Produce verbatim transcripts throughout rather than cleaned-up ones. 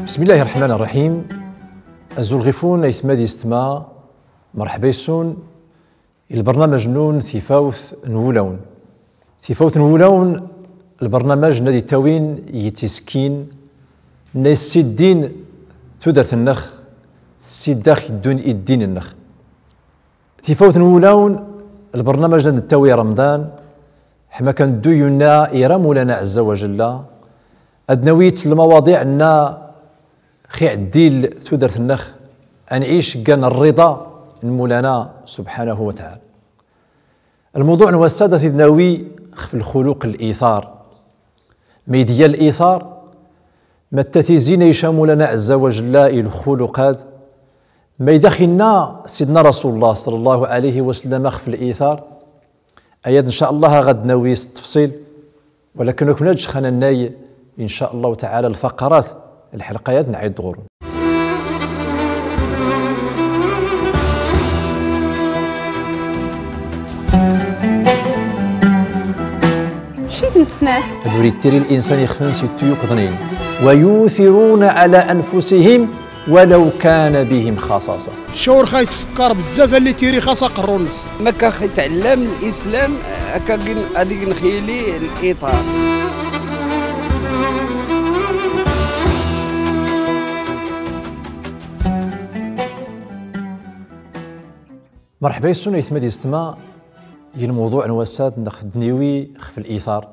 بسم الله الرحمن الرحيم. Azul ɣif-wen aytma d yessetma, merḥba yes-wen i lbernamaj-nnun Tifawt n Wulawen. Tifawt n Wulawen, lbernamaj nna d-ittawin yettiskin, nna yessiddin tudert-nnex, tessidd-ax i ddun-, i ddin-nnex. Tifawt n Wulawen, lbernamaj nna d-nettawi i Remḍan, ḥma kan ddu yunna ira Mulana Ɛezza wa Jella, ad nawi yitt lmawaḍiɛ nna x iɛeddil tudert-nnex, ad nɛic gan rriḍa n Mulana subḥanahu wa taɛala. Lmawḍuɛ n wass-a da t-id-nawi xef lxuluq n liṭar. Ma id-yya liṭar, ma d tatizi nna ica Mulana Ɛezza wa Jella i lxuluq-ad, ma id ax inna Sidna Rasulullah ṣalla Llahu ɛalayhi wa sallam xef liṭar, aya-d, in ca Allah, ɣad nawi s ttefṣil, walakin ukn ad jxan annay, in ca Allahu taɛala, lfaqarat, lḥelqayat nɛid ɣur-wen. Cit n snat. Ad ur ittiri linsan ixef-ns i tyukḍnin. ويؤثرون على أنفسهم ولو كان بهم خصاصة. Cawr xa itfekkar bezzaf alli tiri xas aqerru-nnes. Ma ka x itɛellam lislam, akka gin-, ad ign xili liṭar. Merḥba yes-wen aytma d yessetma, i lmawḍuɛ n wass-ad nna x d-niwi xef liṭar.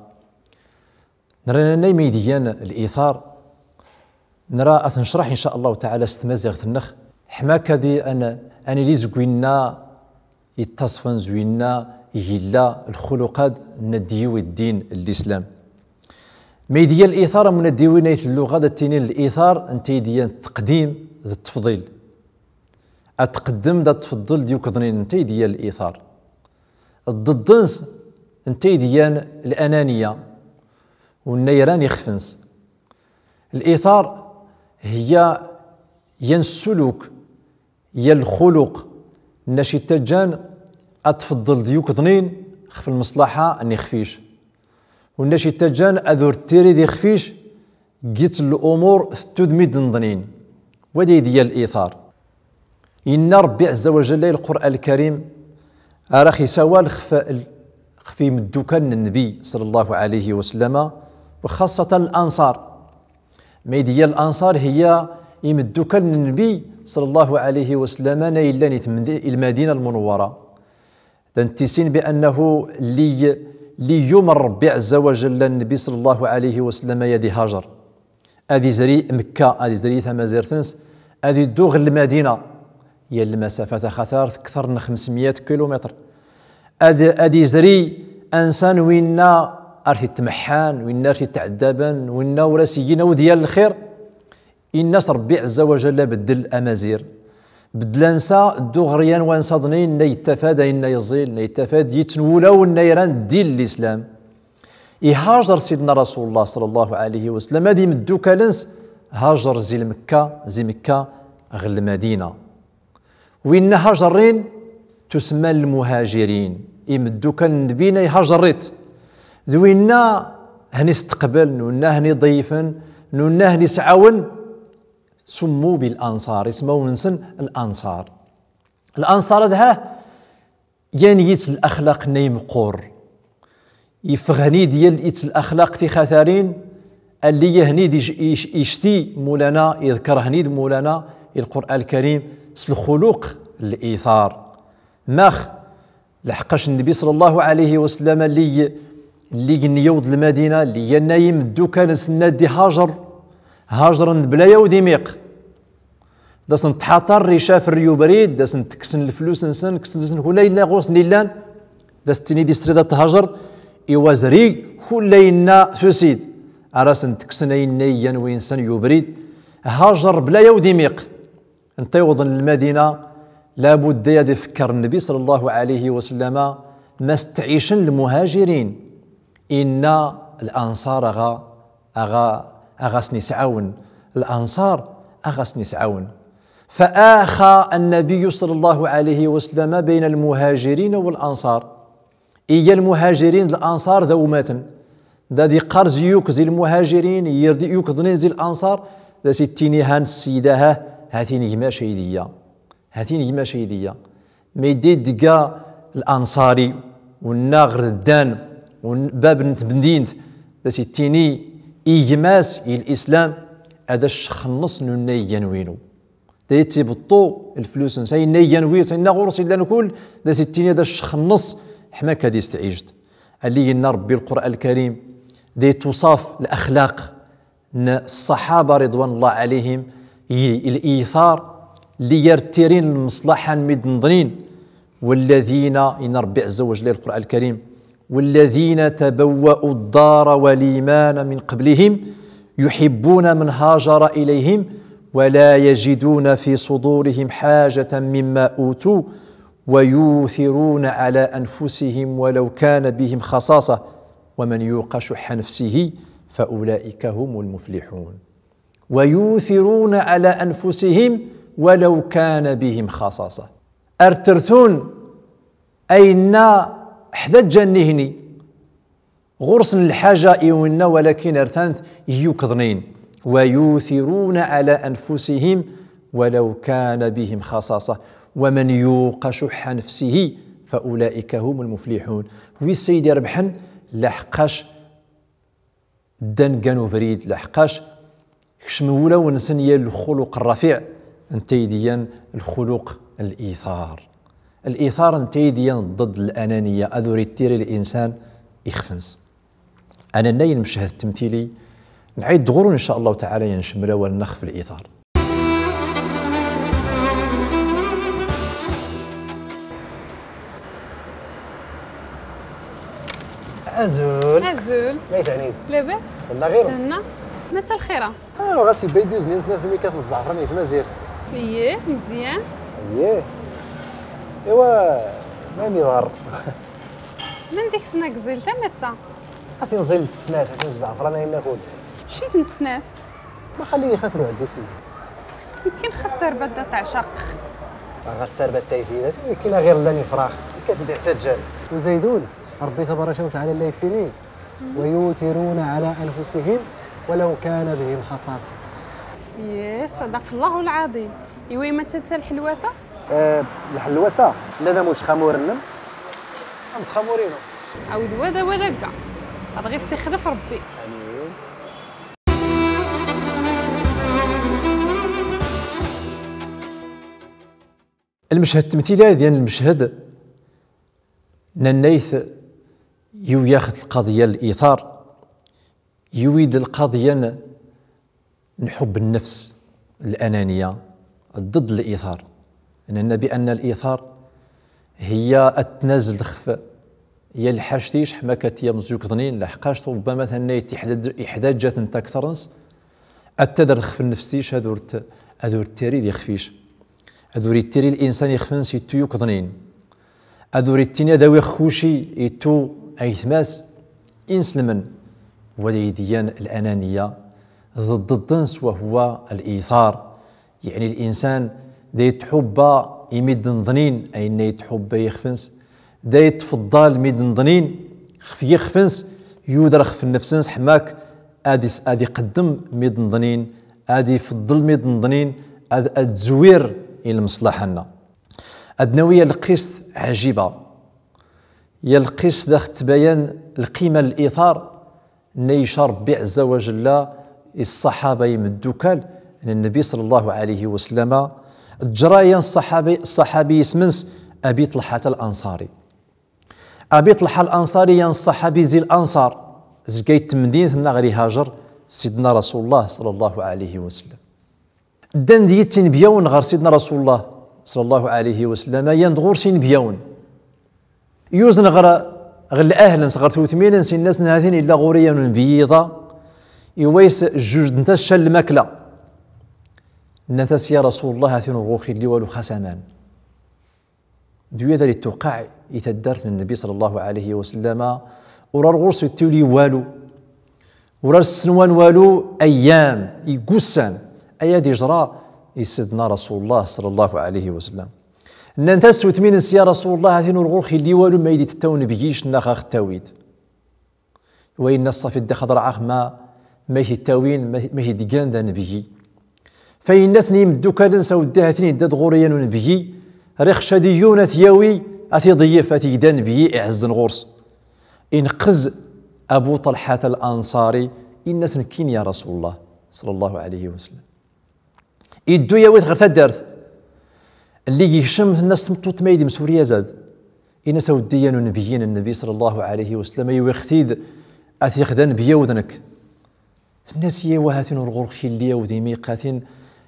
Nra nanna ma id-yyan liṭar, nra ad t-necreḥ, in ca Allahu taɛala, s tmaziɣt-nnex, ḥma akka di an-, ad nili zeg winna ittaṣfan, zeg winna illa lxuluq-ad nna d-yiwi ddin n lislam. Ma id-yyan liṭar, a munadiwin ayt lluɣa, da ttinin liṭar nta id-yyan ttqdim d ttefḍil. Ad tqeddem, da tfeḍḍel d yukḍnin, nta id-yyan liṭar. Ḍḍeḍ-ns nta id-yyan lananiya, unna iran ixef-ns. Liṭar hiya yan ssuluk, yan lxuluq, nna c ittajjan ad tfeḍḍel d yukḍnin xef lmeṣlaḥa n ixef-ic. Unna c ittajjan ad ur ttiri d ixef-ic git lumur tettud mi d-nḍnin. Wad id-yyan liṭar. Inna Rebbi ɛezza wa jalla i Lqur'an Lkarim, ara x isawal xef l-, xef imeddukkal n Nnbi ṣalla Llahu ɛalayhi wa sallama, wa xaṣṣatan Lanṣar. Ma id-yyan Lanṣar hiya imeddukkal n Nnbi ṣalla Llahu ɛalayhi wa sallama nna illan i tmd-, i Lmadina Lmunawwara. Da ntissin bi annahu lli, lli yumer Rebbi ɛezza wa jalla Nnbi ṣalla Llahu ɛalayhi wa sallama ad ihajer. Ad izri Mekka, ad izri tamazirt-ns, ad iddu ɣer Lmadina. Yan lmasafat axatar tekter n xemsemya kilumitr. Ad, ad izri ansa n winna ar t-itmeḥḥan, winna ar t-itɛeddaben, winna ur as-igin awd yal lxir. Inna-s Rebbi ɛezza wa jalla beddel amazir. Beddel ansa, ddu ɣer yan wansa aḍnin, nna ittafad ayenna yeẓẓil, nna ittafad yitt n wulawen nna iran ddin n Lislam. Ihajer Sidna Rasulullah ṣalla Llahu ɛalayhi wa sallam d imeddukkal-ns, hajer zi Lmekka, zi Mekka ɣer Lmadina. Winna hajerrin tusemman lmuhajirin, imeddukkal n Nnbi nna ihajerrit. D winna hen isteqbel, n winna hen iḍeyfen, n winna hen isɛawen, summu bil Ansar, ismawen-nsen Lanṣar. Lanṣar ad ha, yan yitt laxlaq nna imqur. Ifeɣ hen-id yal yitt laxlaq tixatarin, alli hen-id ic-, ic-, icti Mulana, iḍker hen-id Mulana i Lqur'an Lkarim s lxuluq n liṭar. Max? Lḥeqqac Nnbi ṣalla Llahu ɛalayhi wa sallam lli, lli gn yawḍ Lmadina, lli yan imeddukkal-ns nna ad ihajer, hajren bla yawd imiq. Da sen-tḥaṭar rrica f rri ubrid, da sen-tekksen leflus-nsen, kksen-sen kull ayenna ɣur-sen illan, da sen-tini di srid ad thajer, iwa zri kull ayenna tusid. Ara sen-tekksen ayenna iyan winsan i ubrid, hajer bla yawd imiq. Nta iwḍen Lmadina, labudda ad ifekker Nnbi ṣalla Llahu ɛalayhi wa sallama ma s-ttɛicen lmuhajirin. Inna Lanṣar aɣa, aɣa, aɣa sen-isɛawen. Lanṣar aɣa sen-isɛawen. Fa axa Nnabi ṣalla Llahu ɛalayhi wa sallam bayna lmuhajirin wa Lanṣar. Iga lmuhajirin d Lanṣar d awmaten. Da d iqqar zi yuk zi lmuhajirin, yir d yukḍnin zi Lanṣar, Da s-ittini han ssida, ha, hatin gma-c ay d-iyya. Hatin gma-c ay d-iyya. Mi d-idga Lanṣari, wenna ɣer ddan, wen-, bab n temdint, da s-ittini i gma-s, i Lislam, ad as-cxenneṣ n unna igan winu. Da ittibeṭṭu leflus-nnes, ayenna igan wis, ayenna ɣur-s illan kul, da s-ittini ad as-cxenneṣ, ḥma ad istɛijed. Alli yenna Rebbi Lqur'an Lkarim, da ittuṣaf laxlaq n ṣṣaḥaba ridwanullah ɛalayhim, i, litar, lli ar ttirin lmeṣlaḥa n midden ḍnin. والذين, yenna Rebbi ɛezza wa jella i Lqur'an Lkarim, والذين تبوأوا الدار والإيمان من قبلهم يحبون من هاجر إليهم ولا يجدون في صدورهم حاجة مما أوتوا ويؤثرون على أنفسهم ولو كان بهم خصاصة ومن يوق شح نفسه فأولئك هم المفلحون. ويؤثرون على أنفسهم ولو كان بهم خصاصة. Ar trtun ayenna ḥda ǧǧan nihni. Ɣur-sen lḥaǧa i wenna, walakin rtan-t i yukḍnin. ويؤثرون على أنفسهم ولو كان بهم خصاصة ومن يوق شح نفسه فأولئك هم المفلحون. Wis ay d-irebḥen, laḥeqqac ddan gan ubrid, laḥeqqac kecmen wulawen-nsen yal lxuluq rrafiɛ, netta ay d-iyan lxuluq n litar. Litar netta ay d-iyan ḍḍ lananiya, ad ur ittiri linsan ixef-nnes. Anannay n lmeched ttemtili, nɛid ɣur-wen, in ca Allahu taɛala, ad ncemmel awal-nneɣ ɣef litar. Azul. Azul. Ma tɛnid? Labas? Tenna ɣir? Tenna. Mata lxira? Ah, ɣas ibba-yi-d uznin snat mi kat n zzɛefran i tmazirt. Iyyih, mezyan. Iyyih. Iwa, ma mi ḍar? Mendek sna gzil tametta. Ati nẓil snat, ati zzɛefran ay nakul. Cit n snat. Ma xalli xater uɛeddi sna. Yemkin xas tarbat da teɛcaq. Ɣas tarbat taytida, yemkin aɣir llan ifrax. Yemkin ad ten-iḥtaǧ. Uzaydun, Rebbi tabaraka wa taɛala la yettini. ويؤثرون على أنفسهم ولو كان بهم خصاصة. Yee, sadaq Allahu lɛaḍim. Iwa ma tata lḥelwasa? Eh, lḥelwasa, la da mux xamur-nnem. Am xamur-inu. Awid wada wala ga. Ad ɣif sixlef Rebbi. Amin. Lmeched ttemtili, d yan lmeched, nannayt, yiwi yaxed lqaḍiya n litar, yiwi-d lqaḍiya n, n ḥubb nnefs, lananiya, ḍḍ litar. Nanna bi anna litar hiya ad tnazl xef yal lḥact-ic, ḥma kat yamẓ yukḍnin, laḥeqqac ṛubbama tannayt iḥdaǧ-, iḥdaǧ-atent akteṛ-ns, ad tadr xef nnefs-ic, ad ur t-, ad ur ttiri d ixef-ic. Ad ur ittiri linsan ixef-ns ittu yukḍnin. Ad ur ittini ad awiɣ kuci ittu aytma-s. Inselmen, wa d ay d-iyan lananiya, d ḍḍ-ns wa huwa litar. Yeɛni linsan da yettḥubba i midden ḍnin ayenna yettḥubba i yixef-ns, da yettfeḍḍal midden ḍnin xef yixef-ns, yuder xef nnefs-ns, ḥma ak ad is-, ad iqeddem midden ḍnin, ad ifeḍḍel midden ḍnin, ad, ad zwir i lmeṣlaḥa-nna. Ad nawi yal lqist ɛjiba. Yal lqist da ɣ-tettbayan lqima n litar, nna ica Rebbi ɛezza wa jella i ṣṣaḥaba imeddukkal n Nnbi ṣalla Llahu ɛalayhi wa sallama, ǧra yan ṣṣaḥabi, ṣṣaḥabi isem-ns Abi Ṭelḥa Lanṣari. Abi Ṭelḥa Lanṣari yan ṣṣaḥabi zi Lanṣar, zga i temdint nna ɣer ihajer Sidna Rasulullah ṣalla Llahu ɛalayhi wa sallam. Ddan d yittinebyawen ɣer Sidna Rasulullah ṣalla Llahu ɛalayhi wa sallam, yan-d ɣur-s inebyawen. Yuzen ɣer, ɣer lahl-ns, ɣer twetmin-ns, inna-sen: "Hatin illa ɣur-i yan unebyi iḍa, iwa-s jjujdent-as ccan lmakla." Nnant-as: "Ya Rasulullah, hatin ur ɣur-x illi walu xas aman." D wiyaḍ ara ittuqaɛ i taddart n Nnbi ṣalla Llahu ɛalayhi wa sallama, ur ar ɣur-s ittiwli walu, ur ar ssenwan walu ayyam, igussan, ay ad ijra i Sidna Rasulullah ṣalla Llahu ɛalayhi wa sallam. Nnant-as twetmin-ns: "Ya Rasulullah, hatin ur ɣur-x illi walu, ma i d-itettaw nnbi-ic neɣ aɣ-t-tawid." Wa inna: "Ṣafi, ddax ad raɛaɣ ma, ma i t-ittawin, ma, ma i t-idgan d anebyi." Fa inna-sen i imddukal-ns, awddi hatin idda-d ɣur-i yan unebyi, riɣ ca d iyyun a t-yawi, a t-iḍeyyef, a t-igd anebyi iɛezzen ɣur-s. Inqez Abu Ṭalḥat al-Anṣari, inna-s: Nekkini ya Rasul Llah, ṣalla Llahu ɛalayhi wa sallam. Iddu yawi-t ɣer taddart. Lli yekcem, tenna-s tmeṭṭut: Ma i d imsuri azad? Inna-s: Awddi yan unebyi n Nnbi ṣalla Llahu ɛalayhi wa sallam, a yawiɣ-t-id, a t-ixd anebyi awd nekk. Tenna-s: Yawa, hatin ur ɣur-k illi awd imi iqqatin,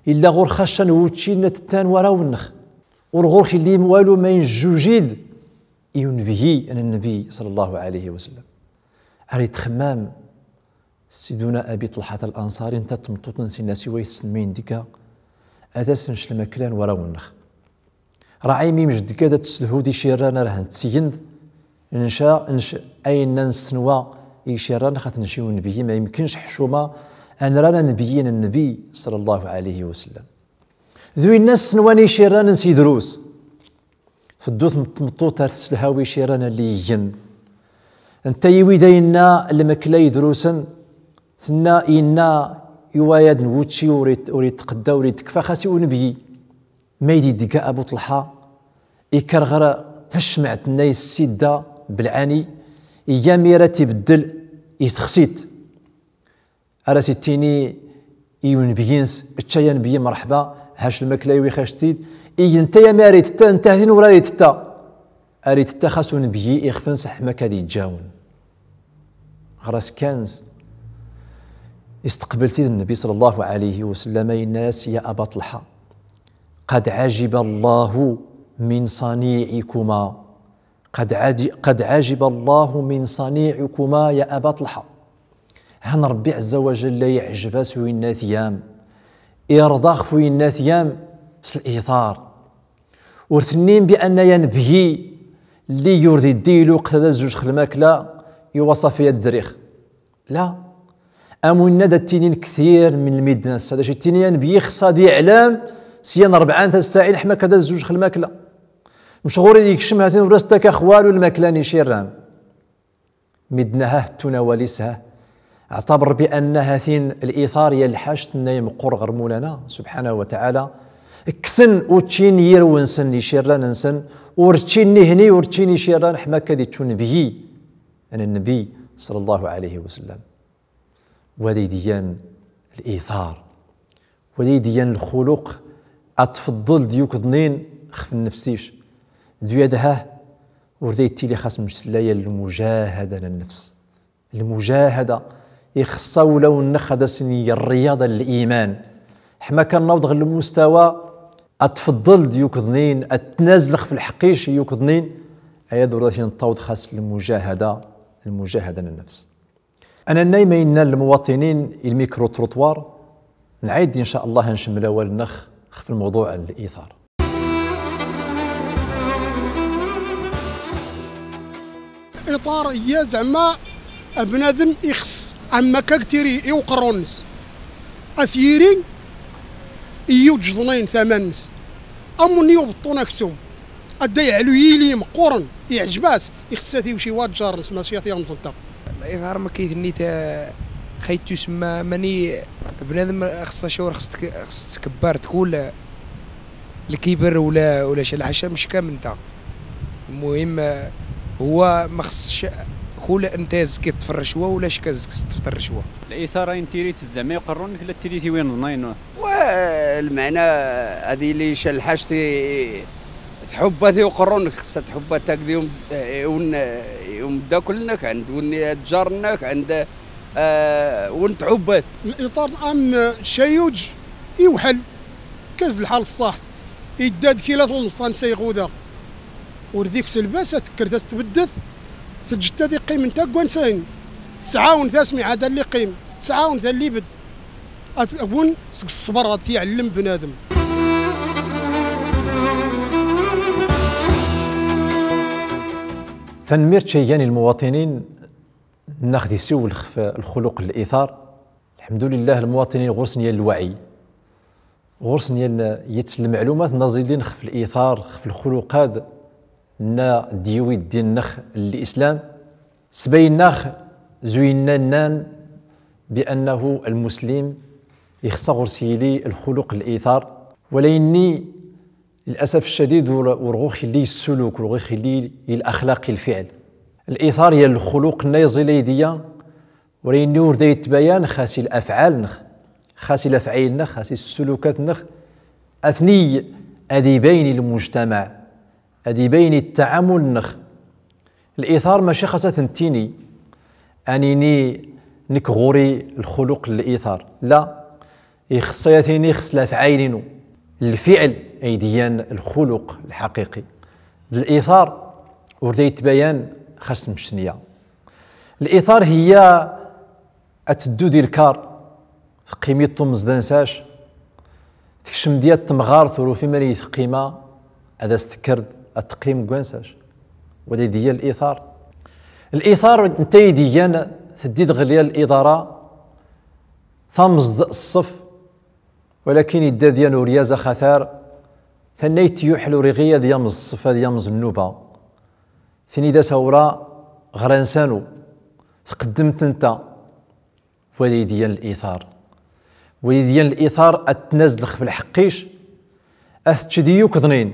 illa ɣur-x xaca n wučči n tetta n warraw-nnex. Ur ɣur-k illi walu ma injujid i unebyi n Nnbi ṣalla Llahu ɛalayhi wa sallam. Ar itxemmam Siduna Abi Ṭalḥat al-Anṣari, nta d tmeṭṭut-ns, inna-s: Iwa i tessnem ayen deg-a? Ad as-nec lmakla n warraw-nnex. Raɛi mi mjeddek ad tessedhud icirran ar hen-ttgen, nca, nec ayenna nessenwa i icirran, xat nec i unebyi, ma yemkenc ḥcuma, ad nran anebyi n Nnbi ṣalla Llahu ɛalayhi wa sallam. D winna ssenwan icirran-ns i drus. Teddu tmeṭ-, tmeṭṭut ar tesselhaw icirran alli igen. Nta yiwi-d ayenna lmakla idrusen, tenna, inna i wayad n wučči ur it-, ur itqedda, ur itekfa, xas i unebyi. Ma i d-idegga Abu Ṭalḥa, ikker ɣer tacmaɛt-nna yessidda belɛani, iga mi ara t-ibeddel, isexsi-t. Ar as-ittini i unebyi-ns: Ečč ay anebyi, mreḥba, hac lmakla-iw ixac-t-id. Ig nta ya mi ara itetta, nta hatin ur ara itetta. Ar itetta xas unebyi ixef-ns ḥma k ad iǧǧawen. Ɣer as kan isteqbel-t-id Nnbi ṣalla Llahu ɛalayhi wa sallam, inna-as: Ya Aba Ṭalḥa, qad ɛajiba Llahu min ṣaniɛikuma. Qad ɛaji-, qad ɛajiba Llahu min ṣaniɛikuma ya Aba Ṭalḥa. Han Ṛebbi ɛezza wa jalla iɛjeb-as winna tyam, irḍa-x winna tyam s liṭar. Ur tennim bi anna ya nebyi lli ur d-iddi i lweqt ad azzuǧ x lmakla, iwa ṣafi ad zzriɣ. La. Am winna da ttinin ktir min lmidden ass-a, da c-, ttinin anebyi xṣṣa ad iɛlam s yan rebɛa n tassaɛin ḥma k ad azzuǧ x lmakla. Mec ɣur-i ikcem hatin ur as-ttakax walu lmakla n icirran. Midden aha hettun awal-is ha. Ɛtaber bi anna hatin liṭar ya lḥac tenna imeqqur ɣer Mulana subḥanahu wa taɛala. Kksen učči n yirwen-nsen, icirran-nsen, ur ččin nihni, ur ččin icirran, ḥma k ad ičču nebyi. N Nnbi ṣalla Llahu ɛalayhi wa sallam. Wa d ay d-iyan liṭar. Wa d ay d-iyan lxuluq, ad tfeḍḍel d yukḍnin xef nnefs-ic. D uyad ha, ur da ittili xas mec tella ya lmujahada n nnefs. Lmujahada, ixeṣṣa ulawen-nnex ad asen-yerr rriyaḍa n liman. Ḥma kan naweḍ ɣer lmustawa, ad tfeḍḍel d yukḍnin, ad tnazl xef lḥeqq-ic yukḍnin, ayad ur da t-neṭṭawḍ xas lmujahada, lmujahada n nnefs. Anannay ma inna lmuwaṭinin i lmikru-trottoir, nɛid in ca Allah ad ncemmel awal-nnex xef lmewḍuɛ n liṭar. Iṭar iya zeɛma bnadem ixeṣṣ ɛemma akka g tiri i uqerru-nnes. Ad t-yiri i ujeẓnin tama-nnes. Am unni ubeṭṭun aksum. Adday Ɛlu yili meqqoren, iɛǧeb-as, ixeṣṣa tiwci wa ǧǧar-nnes, maci a tiɣmẓent-a. Liṭar ma kaytnit, eh, xayt tusemma, mani bnadem xeṣṣa cawr, xeṣṣ tk-, xeṣṣ tkebbar tkul, eh, lkiber wala, wala ca lḥaca mec kamnta. Lmuhim, eh, huwa ma xeṣṣ ca-, kul nta zki tfeṛṛec wa wala ca zki tfeṛṛec wa. Liṭar ayen tiri tzeɛma iqerrun-nnek la tiri tiwin ḍnayn. Wa, lmeɛna ad yili ca lḥac ti-, tḥubbat i uqerru-nnek, xeṣṣa tḥubbat akked i um-, i un-, i umeddakel-nnek, ɛend win ǧǧar-nnek, ɛend, eh, win tḥubbat. Liṭar am cayuǧ iwḥel, kaz lḥal ṣṣaḥ, idda-d kila tlemẓt ansa iɣuda. Ur dik s lbas, ad tekker tas tbeddet, teǧǧet ad iqqim nta deg wansa-in. Tesɛawen tasmiɛa da lli qqim, tesɛawen ta lli bed. Ad agun seg ṣṣber ad t-iɛellem bnadem. Tanemmirt ca igan i lmuwaṭinin, nnaɣ d isiwel xef lxuluq n liṭar. Lḥemdulillah, lmuwaṭinin ɣur-sen yan lwaɛi. Ɣur-sen yan yat lmeɛlumat nna ẓilin xef liṭar, xef lxuluq-ad nna d-yiwi ddin-nnex n lislam. Sbayin-nnex zuyin-nna nnan bi annahu lmuslim Ixṣa ɣur-s yili lxuluq n litar, wala inni, للأسف الشديد, ur, ur ɣur-x illi ssuluk, ur ɣur-x illi laxlaq, lfiɛl. Litar ya lxuluq-nna iẓil ay d-iyya, wala inni ur da yettbayan xas i lafɛal-nnex, xas i lafɛayel-nnex, xas i ssulukat-nnex, atni ad ibayn i lmujtamaɛ, ad ibayn i ttaɛamul-nnex. Litar mačči xas ad t-nini, ad nini nekk ɣur-i lxuluq n litar. La, ixṣṣa-yi ad t-iniɣ s lafɛayel-inu. Lfiɛl ay d-iyyan lxuluq lḥaqiqi. D litar ur da yettbayan xas mecniya. Litar hiya ad teddu di lkar, teqqim i ṭṭumz d ansac, tekcem di yat temɣart, ur ufi mani teqqima, ad as-tekker ad teqqim deg wansac. Wa d ay d-iyyan litar. Litar netta ay d-iyyan teddi-d ɣer yal liḍara, tamẓ d ṣṣef, walakin idda d yan ur yaz axatar, tannayt yuḥel ur iɣi ad yamẓ ṣṣef, ad yamẓ nnuba. Tini d asawra ɣer ansanu, tqeddem-t netta. Wa d ay d-iyyan litar. Wa d ay d-iyyan litar ad tnazlex f lḥeqq-ic, ad tečč di yukḍnin.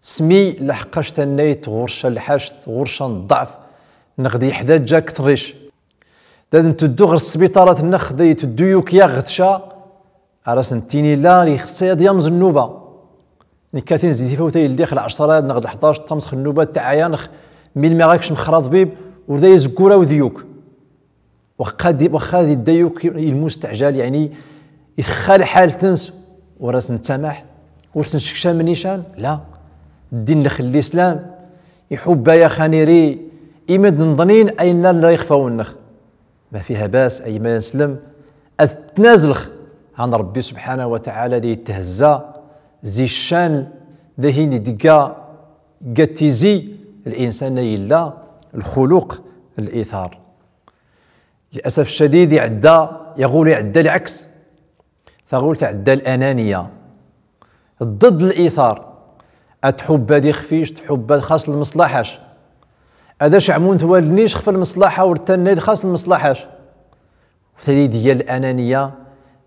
Smi laḥqac tannayt ɣur-ca lḥact, ɣur-ca ḍḍeɛf, neɣ d iḥdaǧ akteṛ-ic. Da d nteddu ɣer sbiṭarat-nnex, da iteddu yuk yaɣ ɣ tca, ar as-ntini la, ixṣṣa ad yamẓ nnuba. Nekkatin zi tifawt ay lliɣ lɛecṛa neɣ d lḥdac tamẓ x nnuba tɛayanx, mi lmiɣ akcem xra ṭbib, ur da izeggur awd yuk. Waxxa di, waxxa di dda yuk i lmusteɛjal, yeɛni, itxxa lḥal-tens, ur as-nttamaḥ, ur as-ncekcam nnican, la. Ddin-nnex n lislam, iḥubba-yax ad niri i medden ḍnin ayen llan ixfawen-nnex. Ma fiha bas, ay ma nslem, ad tnazlex han Ṛebbi subḥanahu wa taɛala da ittehza zi ccan, dahin idga, ga tizi, linsan a yella lxuluq n litar. Lilasaf ccadid, iɛedda, yaɣul iɛedda lɛeks. Taɣult iɛedda lananiya. Ḍḍ litar. Ad tḥubbad ixf-ic, tḥubbad xas lmeṣlaḥa-c. Ad aceɛmunt wallen-ic xf lmeṣlaḥa, ur tannayt xas lmeṣlaḥa-c. Tadi d-yya lananiya,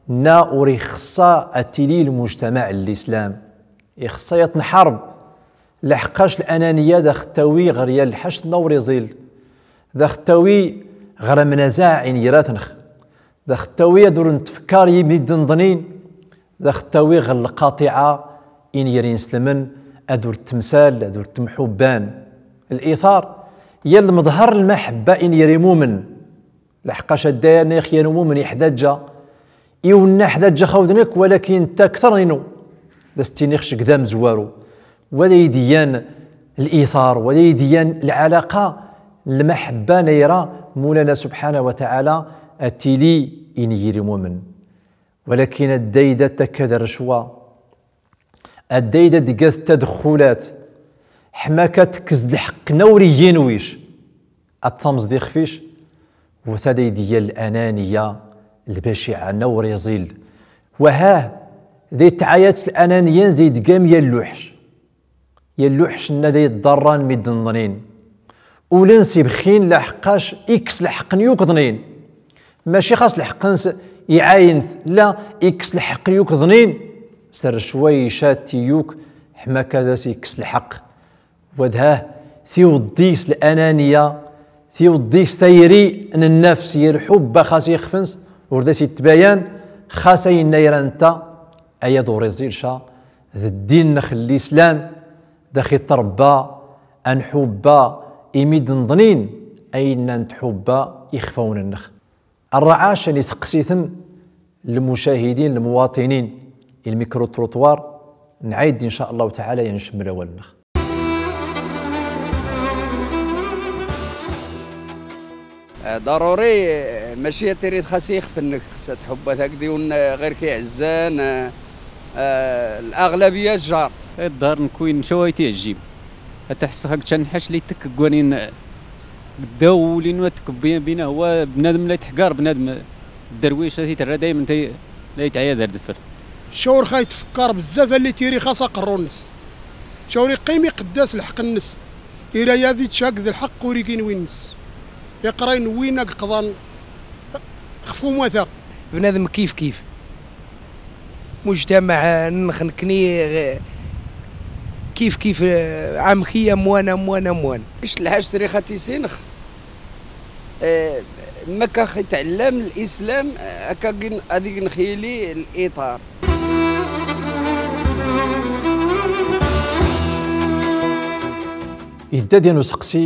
nna ur ixṣṣa ad tili lmujtamaɛ n lislam. Ixṣṣa ad t-nḥareb. Laḥqqac lananiya da ɣ-tawi ɣer yal lḥact nna ur iẓil. Da ɣ-tawi ɣer amnazaɛ in ira-tnex. Da ɣ-tawi ad ur ntfekkar i midden ḍnin. Da ɣ-tawi ɣer lqaṭiɛa in ira inselmen, ad ur ttemsal, ad ur ttemḥubban. Litar, yal lmeḍher lmaḥebba in ira imumen. Laḥqqac adday-a nna ixyan umumen iḥdaǧǧa. Iwenna ḥdaǧǧa xawd nekk, walakin netta akter inu. Da s-ttiniɣ ceg d amezwaru. Wa d ay d-iyyan litar, wa d ay d-iyyan lɛalaqa, lmaḥebba nna ira Mulana subḥanahu wa taɛala ad tili in ira imumen. Walakin adday da takka d rrecwa. Adday da dgat tadxulat, ḥma ka tekkes-d lḥeqq nna ur iyyin wic, ad tamẓ d ixf-ic, wa d ay d-iyya lananiya, lbaciɛa nna ur iẓil. Wahah, da tɛaya-tt lananiya, da dgam yal luḥc. Yal luḥc nna da iḍarran midden ḍnin. Ul-ns ibxin laḥqqac ikkes lḥeqq n yukḍnin. Maci xas lḥeqq-ns iɛayen-t, la, ikkes lḥeqq n yukḍnin. S rrecwa icat i yuk, ḥma ka da s-ikkes lḥeqq. Wa d hah, tiweḍ deg-s lananiya, tiweḍ deg-s tayri n nnefs, yir ḥubba xas ixf-ns, ur da s-ittbayan, xas ayen nna ira netta, aya d ur iẓil ca, d ddin-nnex n lislam, da ɣ-ittṛebba, ad nḥubba i midden ḍnin, ayen nna ntḥubba ixfawen-nnex. Rraɛa, can iseqsiten lmucahidin, lmuwaṭinin, i lmikru-trottoir, nɛayd, in ca Llah taɛala, ad ncemmel awal-nnex. Eh, ḍaruri, eh, maci ad tirid xas i ixf-nnek, xas ad tḥubbad akd iwen, eh, ɣir-k iɛezzan, eh, eh, laɣlabiya jar. Ḍar nekk win caw ay t-iɛjib. Ad tḥesseɣ akd can lḥac li tekk gwanin, eh, ddaw wul-inu ad tekk bi-, bina huwa bnadem la itḥgar bnadem, eh, dderwic ad t-iterra daymen tay-, la itɛayad ar deffir. Cawr xa itfekkar bezzaf alli tiri xas aqerru-nnes. Cawr iqqim iqeddas lḥeqq-nnes. Ira-yad ičča akd lḥeqq ur igin win-nnes. Iqra-in win ag qḍan xf umata. Bnadem kif kif. Mujtamaɛ nnex nekkni, eh, kif kif, eh, ɛamk i amwan, amwan, amwan. Ict lḥaǧ trixa tisinx, eh, ma ka x-itɛellam lislam, eh, akka gin-, ad ignex yili liṭar. Idda-d yan useqsi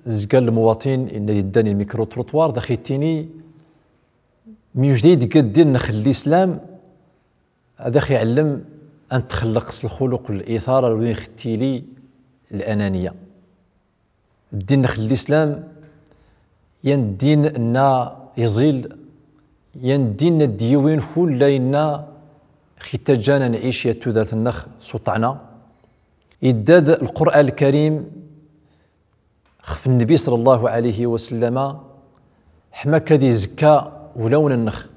zgal lmuwaṭin inna iddan i lmikru-trottoir, da x-ittini, mi yujdi deg ddin-nnex n lislam, ad ax-iɛellem ad nexleq s lxuluq n liṭar ar win ixettili lananiya. Ddin-nnex n lislam, yan ddin nna iẓil, yan ddin nna d-yiwin kull ayenna x-ittaǧǧan ad nɛic yat tudert-nnex s uṭṭɛna. Idda-d lqur'an lkarim xef nnbi ṣalla Llahu ɛalayhi wa sallama, ḥma akka ad izekka ulawen-nnex.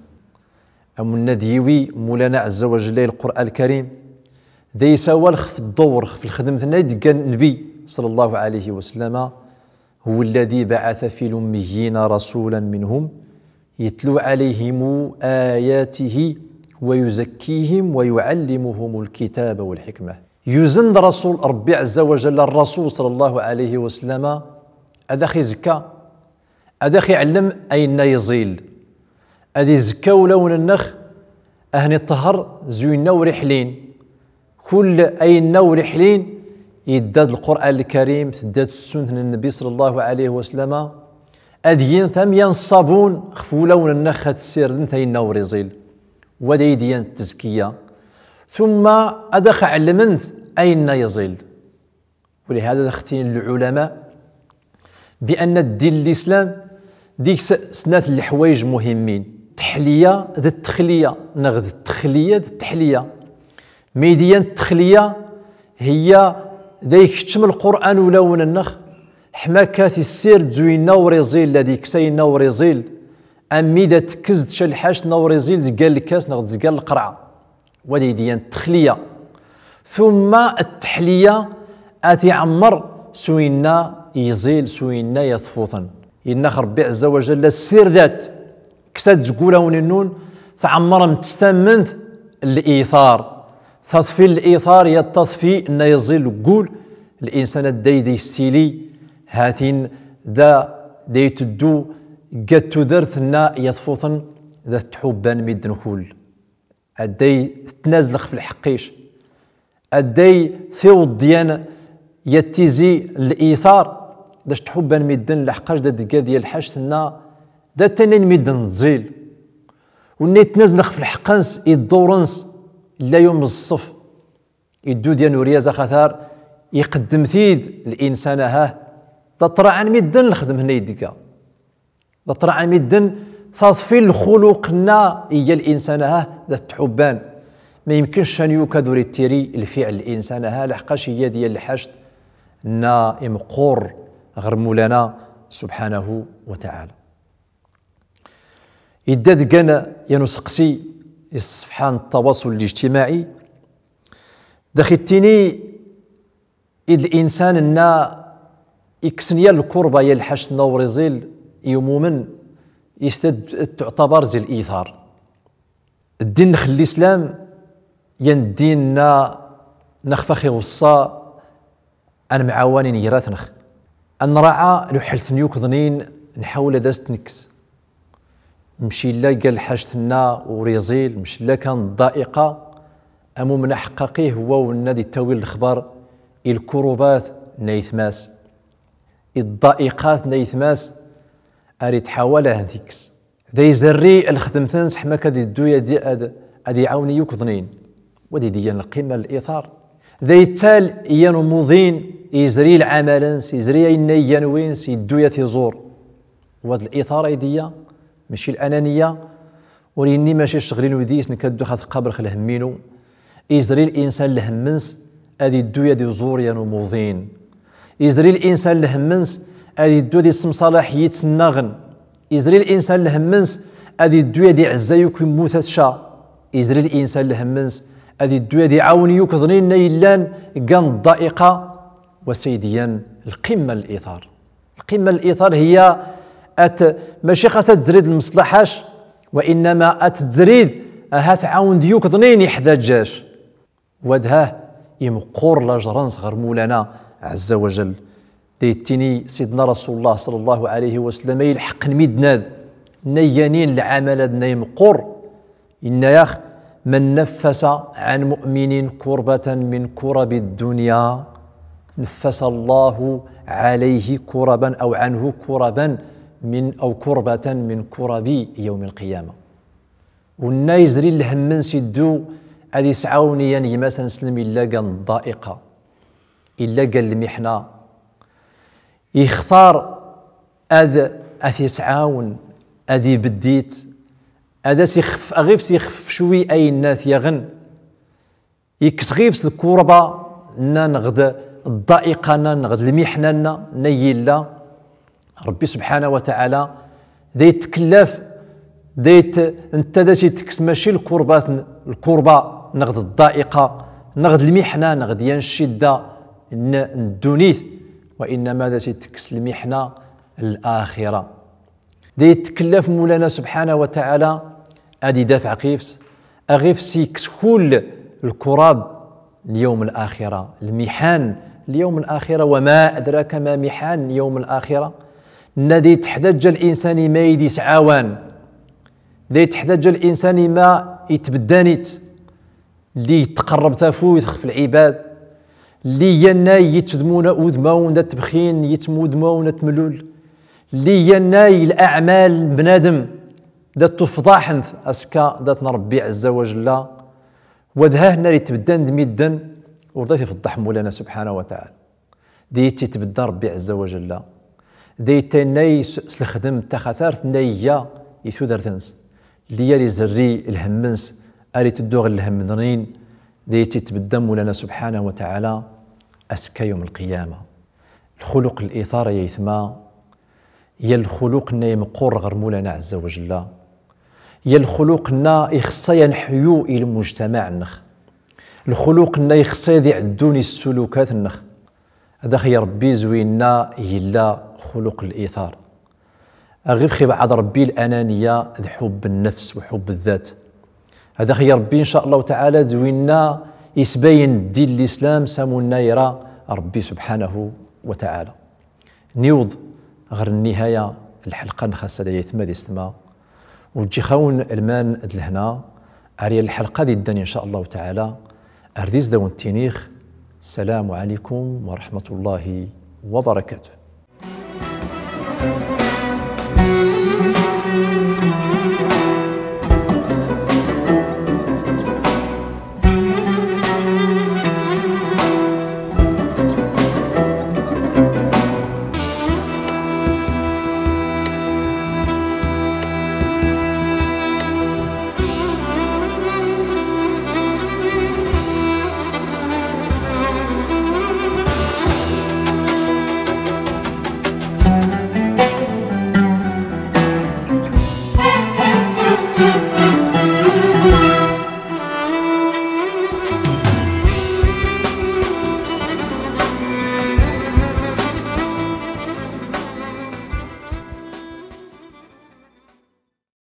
Am unna d-yiwi Mulana ɛezza wa jalla i lqur'an lkarim, da isawal xef ddewr, xef lxedmet-nna i d-igga nnbi ṣalla Llahu ɛalayhi wa sallama: هو الذي بعث في الأميين رسولا منهم يتلو عليهم آياته ويزكيهم ويعلمهم الكتاب والحكمة. Yuzen-d Rasul, Ṛebbi ɛezza wa jalla, Rasul ṣalla Llahu ɛalayhi wa sallama, ad ax-izekka, ad ax-iɛellem ayenna iẓil, ad izekka ulawen-nnex, ad hen-iṭṭehher z uyenna ur iḥlin. Kull ayenna ur iḥlin, idda-d lqur'an lkarim, tedda-d ssunt n nnbi ṣalla Llahu ɛalayhi wa sallama, ad yin tamya n ṣṣabun xef wulawen-nnex ad ssirden ayenna ur iẓil. Wa d ayd yan n ttezkiya. Tumma ad ax-ɛellment ayenna iẓil. Ulihada ad ax-ttinin lɛulama bi anna ddin n lislam deg-s snat n leḥwayeǧ muhimmin, ttaḥliya d ttaxliya, neɣ d ttaxliya d ttaḥliya. Ma d yan n ttaxliya, hiya da ikeččem lqur'an ulawen-nnex, ḥma akka ad t-issird z uyenna ur iẓil, ad ikkes ayenna ur iẓil, am mi da tekkes d ca lḥaǧt nna ur iẓil zgar lkas neɣ zgar lqerɛa. Wa d ayd yan n ttaxliya. Tumma ttaḥliya ad t-iɛemmer s uyenna iẓil, s uyenna yaḍfuten. Inna-ax Ṛebbi ɛezza wa jalla: ssirdat, kkset-t zg ulawen-nnun, tɛemmremt s tamment n liṭar. Taḍfi n liṭar, ya taḍfi nna iẓil deg wul n linsan, ad da yessili, ha-t-in da, da iteddu deg tudert nna yaḍfuten, da t-ttḥubban midden kull. Ad da tettnazlex f lḥeqq-ic. Ad da tiweḍ yan yat tizi n liṭar, da c-ttḥubban midden, leḥqac da d-tgad yan lḥaǧt nna da ttanin midden tẓil. Wenna itnazlex f lḥeqq-ns, iḍḍur-ns, illa yum ẓṣef. Iddu-d yan uryaz axatar iqeddem-t-id linsan, ahah, da ṭṭraɛan midden lxedm-nna ideg-a. Da ṭṭraɛan midden, taḍfi n lxuluq nna iga linsan, ahah, da t-ttḥubban. Ma yemkenc can yukad ur ittiri lfiɛl n linsan, ahah, leḥqac iga-d yan lḥaǧt nna imeqqur ɣer Mulana subḥanahu wa taɛala. Idda-d gan yan useqsi i ṣṣefḥa n ttawaṣul lijtimaɛi, da x-ittini id linsan nna ikksen yan lkurba, yan lḥaǧt nna ur iẓil i umumen, is da tuɛtabar zi liṭar. Ddin-nnex n lislam, yan ddin nna, nna xef ax-iweṣṣa ad nemɛawan ingrat-nnex, ad nraɛa luḥelt n yukḍnin, nḥawel ad as-t-nekkes. Mec illa gan lḥaǧt nna ur iẓil, mec illa kan ḍḍa'iqa, amumen aḥeqqaqi hwa wenna d-ittawin lexbar i lkurubat n aytma-s, i ḍḍa'iqat n aytma-s, ar itḥawal ad hen-t-ikkes. Da izerri lxedmt-ns ḥma akka ad iddu ad, ad, ad iɛawen i yukḍnin. Wa d ayd igan lqima n liṭar. Da ittal i yan umuḍin, izri lɛamal-ns, izri ayenna igan win-s, iddu ad t-iẓur. Wa d liṭar ayd iya, maci lananiya. Ur inni maci ccɣel-inu d yis, nekk ad dduɣ ad qqableɣ lhemm-inu. Izri linsan lhemm-ns ad iddu ad iẓur yan umuḍin. Izri linsan lhemm-ns ad iddu ad issemṣalaḥ yid-s nnaɣen. Izri linsan lhemm-ns ad iddu ad iɛezza yakk immutat ca. Izri linsan lhemm-ns ad iddu ad iɛawen yukḍnin nna illan gan ḍḍa'iqa. Wa sayd iyan lqima n liṭar. Lqima n liṭar hiya at, maci xas ad tzrid lmeṣlaḥa-c, wa innama ad tzrid Ahat ɛawn-d yukeḍnin iḥdaǧac. Wadha imqur lajr-ns ɣer Mulana ɛezza wa jell. Di ttini Sidna Rasulullah ṣalla-llahu ɛalayhi wa sallam, ay lḥeqq n middn-ad, nna iyanin lɛamal-ad nna imqur, inna-yax: من نفس عن مؤمن كربة من كرب الدنيا نفس الله عليه كربا أو عنه كربا من أو كربة من كرب يوم القيامة. Unna izri lhemm-ns iddu ad isɛawn iyan gma-s aneslem illa gan ḍḍa'iqa, illa gan lmiḥna. Ixtar ad, ad t-isɛawn, ad ibedd-itt, ad as-ixf-, ɣif-s ixfef cwi ayenna t-yaɣen. Ikkes ɣif-s lkurba nna neɣ d ḍḍa'iqa nna neɣ d lmiḥna nna, nna yilla. Ṛebbi subḥanahu wa taɛala da ittkellaf, da it-, netta da s-ittekkes mačči lkurbat n-, lkurba neɣ d ḍḍa'iqa neɣ d lmiḥna neɣ d yan ccida n, n ddunit, wa innama da s-ittekkes lmiḥna n laxira. Da ittkellaf Mulana subḥanahu wa taɛala ad idafeɛ ɣif-s, ad ɣif-s ikkes kull lkurab n yawm laxira, lmiḥan n yawm laxira, wa ma adraka ma miḥan n yawm laxira. Nna da itteḥdaǧ linsan i ma i d-isɛawan, da itteḥdaǧ linsan i ma itbeddan-itt. Lli yettqerreb tafuyt xef lɛibad, lli yannay yittdmun udmawn da tbxin, yittmudmawn da tmlul, lli yannay laɛmal n bnadem da tufḍaḥent aska dat n Ṛebbi ɛezza wa jella. Wa d ha nna itbeddan d midden, ur da t-ifeḍḍaḥ Mulana subḥanahu wa taɛala. Da ittitbedda Ṛebbi ɛezza wa jella. Da ittannay s, s lexdem n taxatart nna iga i tudert-ns. Lli yar izerri lhemm-ns, ar iteddu ɣer lhemm-nnin, da ittitbedda Mulana subḥanahu wa taɛala, aska yawm lqiyama. Lxuluq n liṭar, ay aytma, ya lxuluq nna imeqqur ɣer Mulana ɛezza wa jella. Ya lxuluq nna ixeṣṣa ya neḥyu i lmujtamaɛ-nnex. Lxuluq nna ixeṣṣa ya d-iɛeddun i ssulukat-nnex. Ad ax-iṛebbi zwinna yella xuluq n liṭar. Aɣ ifx ibɛaḍ Ṛebbi lananiya d ḥubb nnefs wa ḥubb ddat. Ad ax-iṛebbi, in ca Allahu taɛala, zwinna isbayen ddin n lislam s amunnay ra Ṛebbi subḥanahu wa taɛala. Niweḍ ɣer nnihaya n lḥelqa-nnex ass-a, ay aytma d istma. Uǧǧix-awen lman d lehna, ar yal lḥelqa d-iddan, in ca Allahu taɛala. Ar diz da wen-ttiniɣ, ssalamu ɛalaykum wa raḥmatullahi wa barakatuh.